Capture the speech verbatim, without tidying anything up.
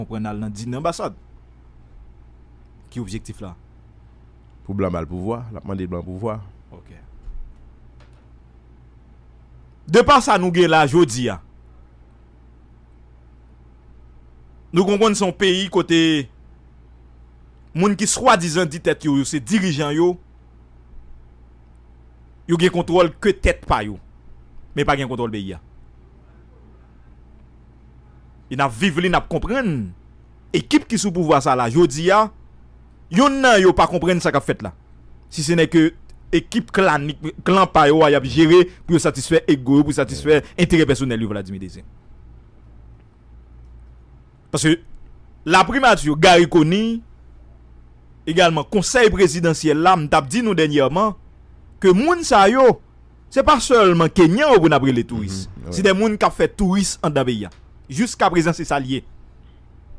konprann al nan dine anbasad. Ki objektif la? Pou blan ba l pouvwa, l ap mande blan pouvwa. Ok. De pa sa nou gen la jodi a, nou konprann se yon peyi kote moun ki swadizan di tèt yo, yo se dirijan yo, yo gen kontwòl ke tèt pa yo, men pa gen kontwòl peyi a. E n ap viv li, n ap konprann ekip ki sou pouvwa sa la jodi a, yonn nan yo pa konprann sa k ap fèt la. Si se nè ke ekip klan, klan pa yo a y ap jere pou yo satisfè ego yo, pou satisfè enterè pèsonèl yo, Vladimir Désir. Paske laprimati, Garry Conille, egalman konsèy prezidansyèl la, m t ap di nou dènyèman ke moun sa yo, se pa sèlman Kenyan yo pou n ap rele touris. Se de moun k ap fè touris anndan peyi a. Jiska prezan, se sa l ye.